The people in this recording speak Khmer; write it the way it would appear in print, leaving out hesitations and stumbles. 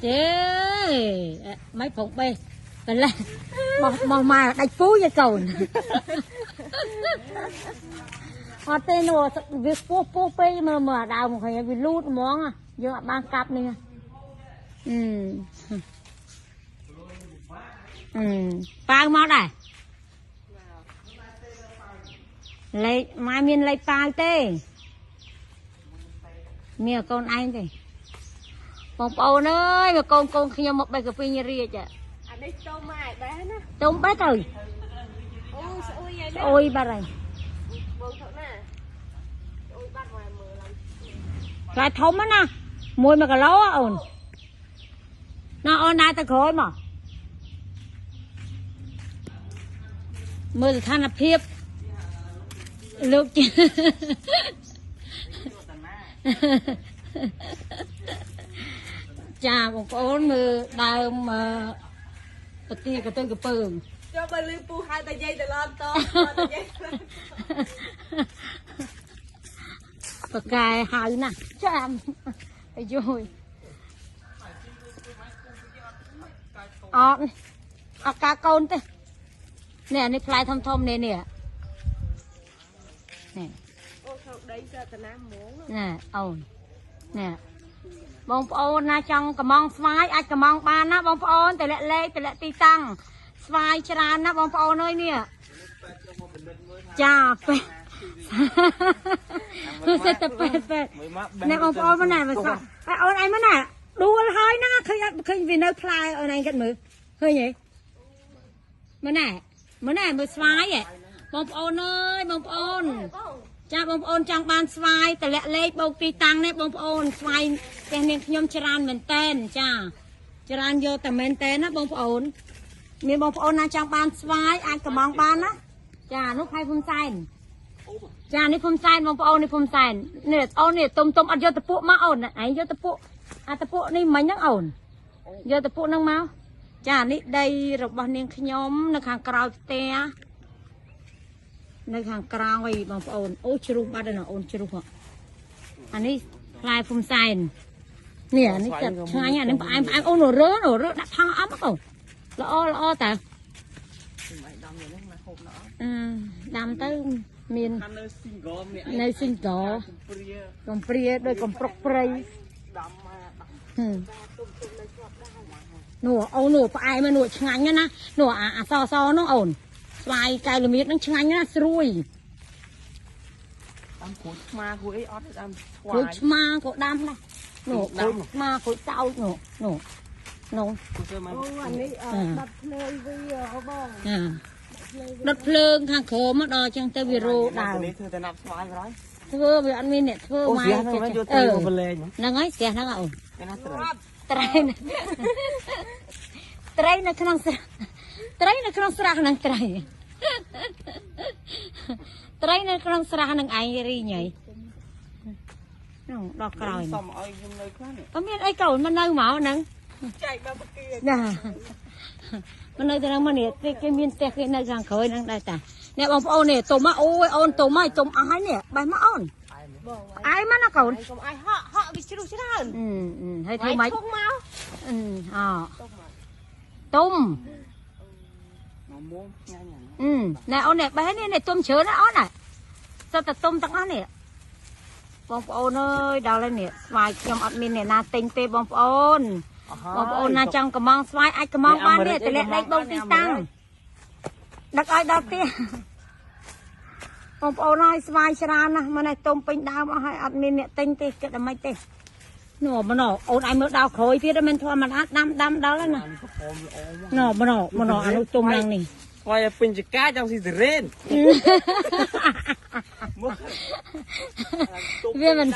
ទេមិនប្រងបេះកន្លេះបោះបោះមកដាច់ពូជឯកូនអត់ទេនោះវាពោះពោះពេកមើលមើលអាដើមឃើញវាលូតហ្មងយើងអត់បានកាប់នេះអឺអឺប៉ាវមកដែរលេខម៉ែមានលេខប៉ាវទេមានកូនឯងទេបងប្អូនអើយមកកូនកូនខ្ញុំមកបេះកាហ្វេរាជ អានេះចូលមកឲ្យបេះណា ទុំបេះទៅ អូស្អុយហើយ ស្អុយបាត់ហើយ បងថណាស្អុយបាត់មកមើលឡើង ផ្លែធំណាមួយ1គីឡូអូនណាអូនណាទៅក្រោយមកមើលស្ថានភាពលោកចាបងប្អូនមើលដើមពទាកតុយកពើង ចូលបើលឺពូហៅតែយាយទៅឡនតតែយាយ បកែហៅណាស់ចាំអាយយអត់អត់កាកូនទេនេះនេះផ្លែធំធំនេះនេះនេះ អូខោដីសតណាហ្មង ណែអូនណែបងប្អូនណាចង់កំងស្វាយអាចកំងបានណាបងប្អូនតម្លាក់លេខតម្លាក់ទីតាំងស្វាយច្រើនណាបងប្អូនអើយនេះចាពេគឺសិតតែពេពេណែបងប្អូនមកណែមកសោះអូនឯងមកណែដួលហើយណាឃើញអត់ឃើញវានៅផ្លែអូនឯងគិតមើលឃើញទេមកណែមកណែមើលស្វាយបងប្អូនអើយបងប្អូនចាបងប្អូនចង់បានស្វាយតម្លាក់លេខបូកទីតាំងនេះបងប្អូនស្វាយផ្ទះនាងខ្ញុំច្រើនមែនតែនចាច្រើនយកតែមែនតែនណាបងប្អូនមានបងប្អូនណាចង់បានស្វាយអាចកំងបានណាចានោះផៃភុំសែនចានេះភុំសែនបងប្អូននេះភុំសែននេះអូននេះទុំទុំអត់យកតពួកមកអូនឯងយកតពួកអាតពួកនេះមិញហ្នឹងអូនយកតពួកហ្នឹងមកចានេះដីរបស់នាងខ្ញុំនៅខាងក្រោយផ្ទះនៅខាងក្រោយបងប្អូនអូជ្រុះបាត់ហើយណាអូនជ្រុះអានេះផ្លែភុំសែននេះអានេះទឹកឆ្ងាញ់អានេះផ្អែមផ្អែមអូនរើរើដាក់ថង់អមអូល្អល្អតាដាំទៅមាន នៅ single ម្នាក់ នៅ single កំព្រាកំព្រាដោយកំប្រុកព្រៃ ដាំមក នោះអូននោះផ្អែមនោះឆ្ងាញ់ណានោះអាសសនោះអូនស្វាយកែវល្មៀតនឹងឆ្ងាញ់ណាស្រួយ ដាំក្រូចឆ្មាក្រូចអីអត់ដាំស្វាយ ក្រូចឆ្មាក៏ដាំដែរនោះក្រូចឆ្មាក្រូចតោចនោះនោះនោះ អូអានេះដុតភ្លើងវាបង ដុតភ្លើងខាងក្រោមដល់អញ្ចឹងទៅវារោដើម នេះធ្វើតែណាប់ស្វាយក្រោយ ធ្វើវាអត់មានអ្នកធ្វើ មក មក យកទៅមកលេង ហ្នឹងហើយស្ទះហ្នឹងអូន គេណាត្រី ត្រីត្រីនៅក្នុងស្រះត្រីនៅក្នុងស្រះហ្នឹងត្រីត្រីនៅក្នុងស្រះហ្នឹងឯងរីញ៉ៃនោះដល់ក្រោយ សុំឲ្យខ្ញុំនៅខ្លះនេះ អត់មានអីកូនមកនៅមកហ្នឹង ចែកមកបគា ណាមកនៅទៅហ្នឹងមកនេះគេមានផ្ទះគេនៅខាងក្រោយហ្នឹងដែរតាអ្នកបងប្អូននេះទុំអូយអូនទុំហើយទុំអស់ហើយនេះបេះមកអូន បង ផ្អែមណាកូនក ុំឲ្យហក់ហក់វាជ្រុះច្រើន ហើយធ្វើម៉េច ឈុងមក អទុំ មកមុំញ៉ាំ ណែអូននេះបេះនេះនេះទុំច្រើនណាអូនណាសិតតែទុំទាំងអស់នេះបងប្អូនអើយដល់ហើយនេះស្វាយខ្ញុំអត់មានអ្នកណាទិញទេបងប្អូនបងប្អូនណាចង់កំងស្វាយអាចកំងបានទេតម្លាក់លេខបងទីតាំងដឹកឲ្យដល់ផ្ទះបងប្អូនហើយស្វាយច្រើនណាស់មកនេះទុំពេញដើមអស់ហើយអត់មានអ្នកទិញទេគិតតែមិនទេនោះមណអូនឯងមើលដល់ក្រោយទៀតមិនធម្មតាដាំដាំដល់ហើយណាណមណមណអានោះទុំឡើងនេះ ស្វាយពេញចកាចង់ស៊ីសេរ៉េន វាមិន